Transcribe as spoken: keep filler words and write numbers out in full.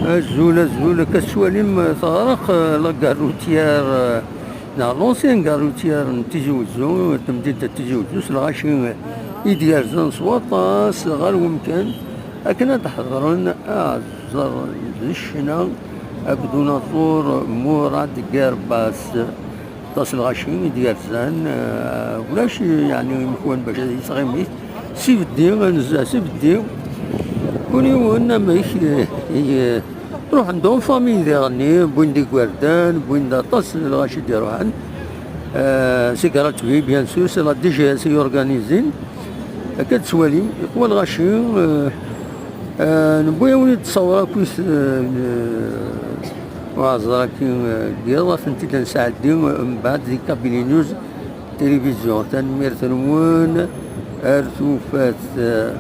Azul, azul, akka tettwalim teɣreq la gare routière, neɣ l'ancienne gare routière n Tizi Wezzu, temdint n Tizi Wezzu, s lɣaci i d-yerzan s waṭas ɣer wemkan, akken ad d-ḥeḍren aɛezzer d ccna akked unaẓur Murad Gerbas. Aṭas lɣaci i d-yerzan, eh, ulac, yeɛni, imekwan bac ad yesɣimit. S ibeddi, ad nezdeɣ s ibeddi. Kul yiwen amek, eh, eh, ruḥen-d en famille diɣenni, wwin-d igerdan, wwin-d aṭas n lɣaci i d-iruḥen. Eh, c'est gratuit, bien sûr, c'est la D G S i organizin. Akka d-tettwalim, yeqwa lɣaci, eh, eh, newwi-awen-id ṣṣawra akkit, eh, n-, uɛeẓẓer-agi, eh, n yiḍ, ad tent-id-nesɛeddi, eh, mbeɛd di Kabylie News Télévision. Tanemmirt-nwen, ar tufat, eh,